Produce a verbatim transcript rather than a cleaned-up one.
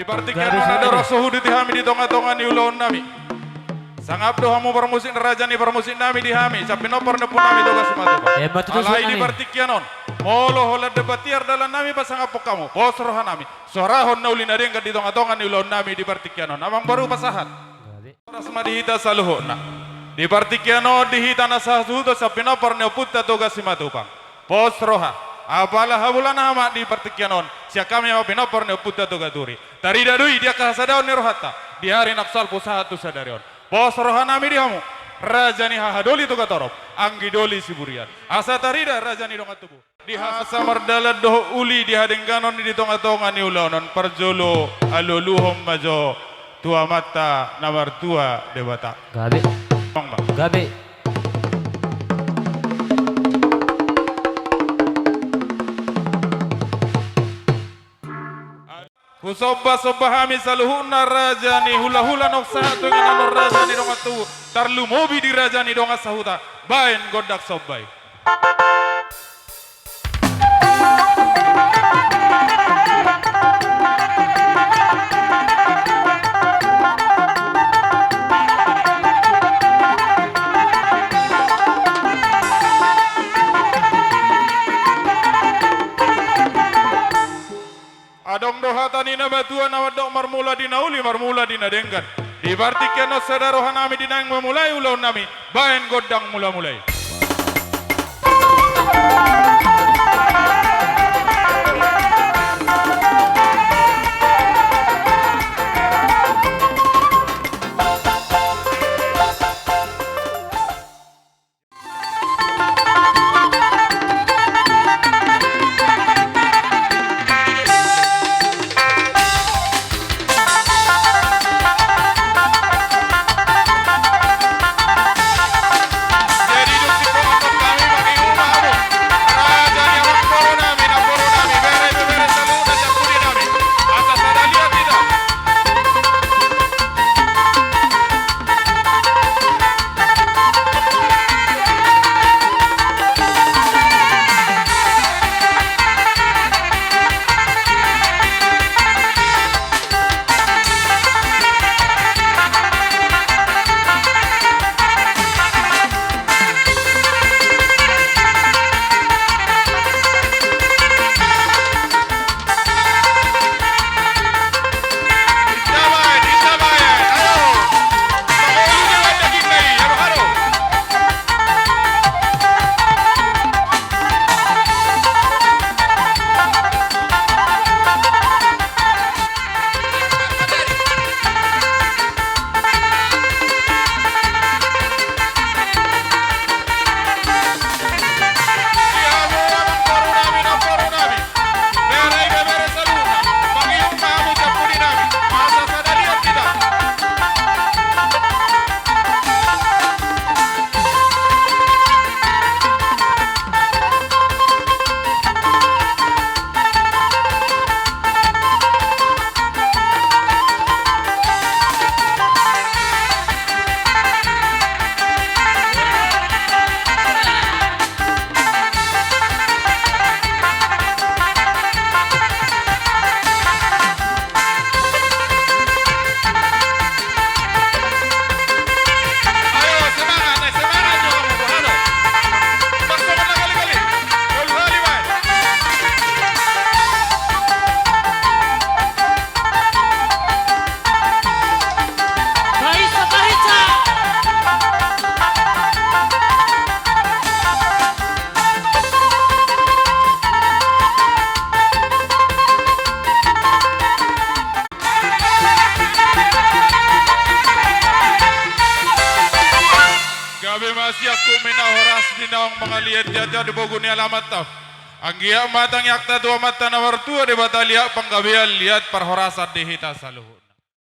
Partingkian on, andorang so huhut hami di tongatonga ni ulaonnami, sangap do hamu parmusik, raja ni parmusiknami, di hami sian pinompar ni ompunami Toga Simatupang. Alai di partingkian on, molo holan dapat tiar dalannami, pasangaphon hamu, pos rohanami, suarahon na uli na denggan di tongatonga ni ulaonnami di partingkian on. Amang boru, pasahat. Horas ma di hita saluhutna. Di partingkian on di hita na sahuthuton sian pinompar ni ompunta Toga Simatupang, pos roha. Apala habulan aha ma di partingkian on sian hami ma pinompar ni ompunta Toga Turi. Tarida do i di angka hasadaon ni rohanta di ari naung salpu sahat tu sadari on. Pos rohanami di hamu, raja ni hahadoli Toga Torop, anggi doli Siburian, asa tarida raja ni dongan tubu. Di asa mardalan dohot uli di hadengganon i di tongatonga ni ulaon on, parjolo alualuhon ma jo tu Amanta na martua Debata. Gabe. Bang, bang. Gabe. Husombasomba hami saluhutna raja ni hulahula naung sahat tu inganan on, raja ni dongan tubu, tarlumobi di raja ni dongan sahuta, baen gondang somba i. Adong do hata ni na matua na mandok, marmula di na uli, marmula di na denggan. Di partingkian on sada rohanami di naeng mamulai ulaonnami, baen gondang mulamula i. Gabe ma sian hami na horas di naung mangaliat jatjat di pogu ni alamanta. Anggiat ma tangiangta tu Amanta na martua Debata, liat panggabean, liat parhorasan di hita saluhut.